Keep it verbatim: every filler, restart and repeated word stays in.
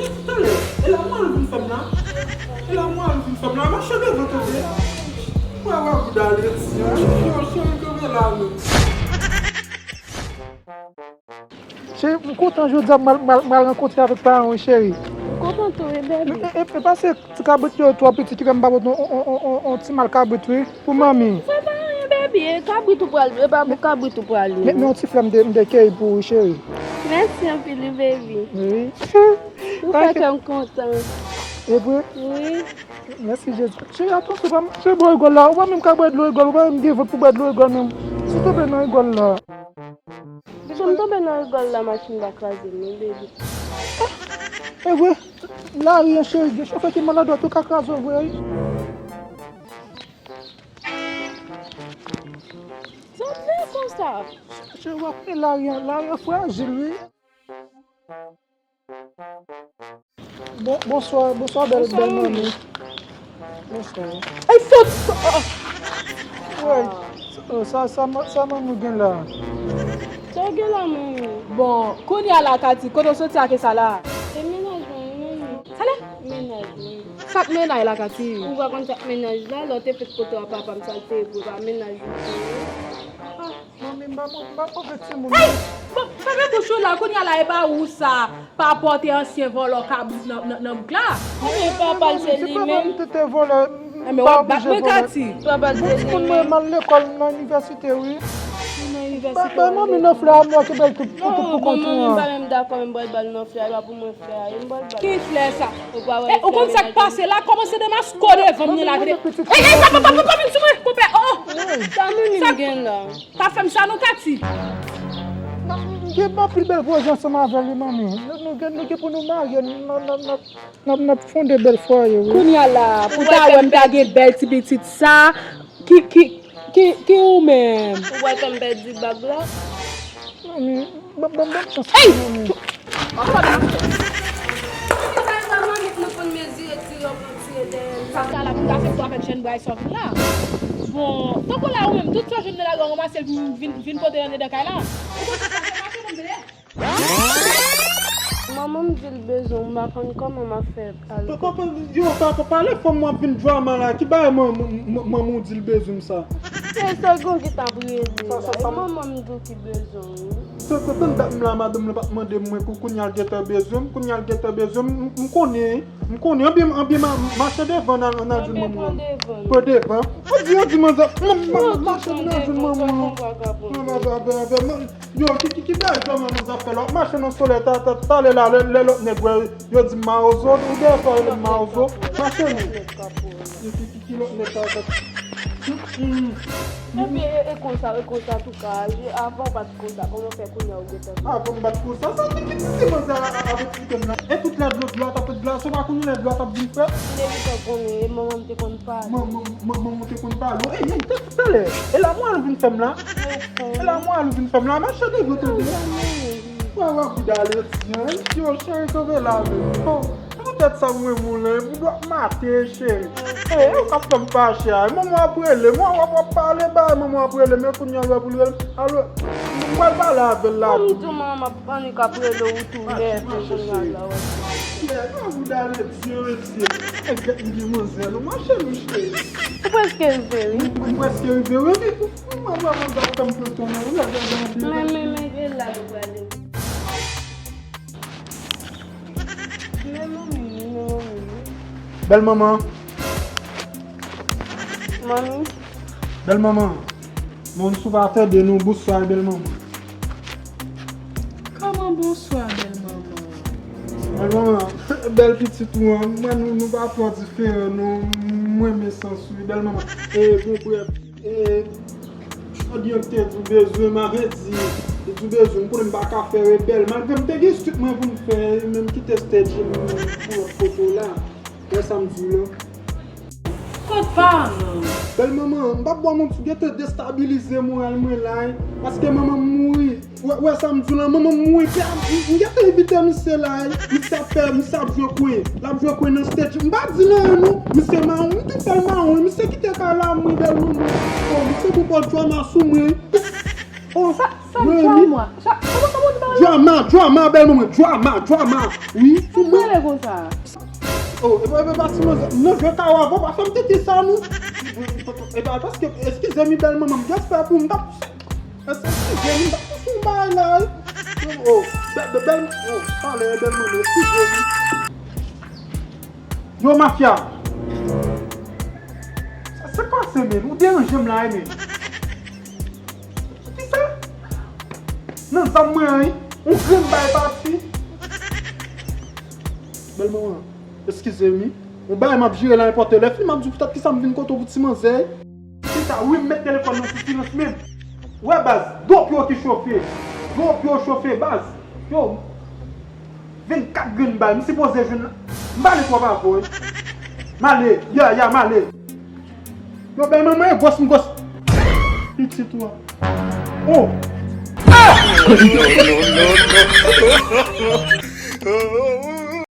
Talè, e la mwen vin fè m la. E la mwen vin fè m la. Mache devan tande. Wè, wè, bouda leti an. Yo, cheri, kanpe la, menm. Cheri, m kontan jodi a m al, m al, m al rankontre avèk paran w, cheri. M kontan tou, wi, baby. E, e, e pase ti kabrit yo twò piti ki fè m pa pot yon, yon, yon, yon, yon ti mal kabrit, wi, pou manmi. Sa pa anyen, baby. E kabrit ou pral, e pa pou kabrit ou pral ye. Men, men yon ti flè m te, m te keyi pou ou, cheri. Mèsi anpil, wi, baby. Wi. Ou fè kè m kontan. E vre? Wi. Mèsi Jezi. Cheri, atansyon, pa m, cheri, bò rigòl la. Ou pa menm ka bwè dlo rigòl, ou pa menm gen vant pou bwè dlo rigòl menm. Si w tonbe nan rigòl la. Si m tonbe nan rigòl la, machin va kraze m, wi, baby. E vre, lari an, cheri, gen chofè ki maladwat, ou ka kraze w vre, wi. Sa vle konsa? Cheri, w ap fè lari an, lari an frajil, wi. Bon, bonswa, bonswa, bèl, bèl manmi. Bonswa. Ay, fout! Woy, sa, sa, sa, sa manmi gen la? Sa w gen la, manmi? Bon, kounye a la, Kati, kote w soti ak sa la? Se mennaj mwen, wi, manmi. Sa la? Mennaj mwen. Sa k mennaj la, Kati? Ou pa konn sa k mennaj la, lè w te fèt kote w a papa m, sa l te vre, pa mennaj ou. Ah. Manmi, m pa, m pa move timoun. Hey! Bon, fèmen bouch ou la, kounye a la, e pa ou sa, pa pote ansyen vòlò kabrit nan, nan, nan bouk la. Ebyen, papa l se li menm. Te, te vòlè, m pa oblije vòlè. Papa l se li menm. Bon, timoun mwen, m al lekòl nan inivèsite, wi. Ou nan inivèsite. Ba, ba manmi nan flè a, m wè ke bèl tout, tout, tout pou kont ou an. Non, bon, manmi, m pa menm dakò, menm ba l nan flè a, e pa pou mwen flè a, e m ba l. Ki flè sa? Ou pa wè flè a. Ou konn sa k pase la? Kòmanse demaske devan m nan la vre. Ey, ey, pa, pa, pa, pa, pa vin sou mwen, konpè. Oh, oh. Sa manmi m gen la? Pa fè m sa non, Kati. M gen anpil bèl pwojè ansanm avè l, wi, manmi. Nou, nou gen, nou gen pou nou marye, n ap, n ap, n ap, n ap, n ap fonde bèl fwaye, wi. Kounye a la, pou ta wè m ta gen bèl ti pitit sa, ki, ki, ki, ki ou menm? Ou wè kòm pèdi bag la? Manmi, ban, ban, ban m chans, manmi. Sa la pou ta fè tou avèk jèn bwa sa w vin la. Bon, tankou la ou menm, tout sa w jwenn nan lari a w ranmase l vin, vin, vin pote l anndan kay la. Ou konn sa k pase, mache non, bebe. Manman m di l bezwen w, m pa konn kòman m ap fè al. Papa, yo, papa, pale fò m w ap vin drama la. Ki bagay manman w di l bezwen m sa? Se sèl gon ki t ap rele la. E manman m tou ki bezwen w, wi. Tann, tann, tann dat m la, madanm lan pa t mande m, mwen, kou, kounye a l gentan bezwen m, kounye a l gentan bezwen m, m, m konnen, m konnen, anben, anben, ma, mache devan, n al, n al jwenn manman. Pran devan. Ou di, ou di, manzè, m, m, m, mache, n al jwenn manman. Yo, ki, ki, ki bagay kòman nou ap fè la? W ap mache nan solèy, ta, ta, talè la, lè, lè lòt nèg wè, yo di m mawozo, ou dèyè sa, yo di m mawozo. Mache nou. Ki, ki, ki, ki lòt nèg sa, sa. Ebyen, e, e konsa, e konsa, antouka, avan w pa t konsa, kòman w fè kounye a w gentan konsa? Avan m pa t konsa, sa, ki, ki, ki, ki manzè a, a, avèk sistèm la? E tout lè dlo, dlo a t ap fè glase, ou pa konnen lè dlo a t ap vin frèt? M te gentan konnen, e manman m te konn pale. Man, man, man, manman w te konn pale w? Ey, ey, talè, talè. E la mwen al vin fè m la? E la mwen al vin fè m la? Mache devan tande. Wè, wè, bouda leti an. Yo, cheri, kanpe la, menm. Bon, poutèt sa mwen moulen, pou dwat mate, cheri. Ey, ou ka fè m fache a. Manman ap rele m, w ap, w ap pale, bay manman ap rele m, men kounye a lè pou l rele m. Alò, m pral pale avè l la tou. Manmi tou, manman ap annik ap rele w tou, nève kounye a la, wè. Yeah, non, bouda leti an, mesye. Ey, gèt m gen manzè, nou mache, nou, cheri. Ou prèske rive, wi. M, m prèske rive, wi, wi. Mwen vrèman gade kòm tonton nan wi, gade, gade. Men, men, men, e la nou prale. Men manmi, men manmi. Bèl manman. Manmi. Bèl manman. Moun sou pa tande nou, bonswa, bèl manman. Kòman bonswa, bèl manman? Bèl manman, bèl pitit ou an, mwen nou, nou pa twò diferan, non, mwen renmen sans ou, bèl manman. E, bon, brèf, E, anbyan te di w bezwen m, avè di, li di w bezwen m, konnen m pa ka fè rebèl. Malgre m te gen street mwen pou m fè, menm kite stage m pou lòt kote w la. Wè sa m di w la. Kot pa non. Bèl manman, m p ap ba w manti, w gentan destabilize moral mwen la, wi. Paske manman m mouri. Wè, wè sa m di w lan, manman m mouri, pè a, m, m gentan envite misye la, wi. Misye ap fè, misye ap jwe kwen. L ap jwe kwen nan stage. M pa di l anyen non. Misye mawon, m te fè l mawon. Misye kite kay la, mwen bèl manman. Oh, misye pou pòt djòma sou mwen. Oh, sa, sa, drama. Sa, kòman, kòman ou di bagay la? Drama, drama, bèl manman, drama, drama. Wi, sou mwen. Sa pale konsa. Oh, e pa, e pa ti manzè. Non, jwe kawo avè w, pa fè m tete sa, non. E pa, paske, eskize m, bèl manman, m t espere pou m t ap, eskize m, m t ap sou bagay la, wi. Oh, bèl, bèl, bèl, oh, pale, bèl manman, eskize m. Yo, mafya. Sa, sa k pase, men? Ou deranje m la, wi, men. Kisa? Nan zam mwen an, wi. Yon grenn bay pati. Bèl manman, eskize m, wi. Yon bay m ap jere la, nenpòt lè. Fini, m ap di w poutèt kisa m vin kote w pou ti manzè. Kisa? Wi, m met telefòn nan sou silans menm. Wè, baz, do pye w ki chofe. Do pye w chofe, baz. Yo, vennkat grenn bay, m sipoze jwenn la. M pale twòp avè w, wi. M ale, ya, ya, m ale. Yo, bèl manman, e gwòs m gwòs. Pitit ou a. Oh! Ah!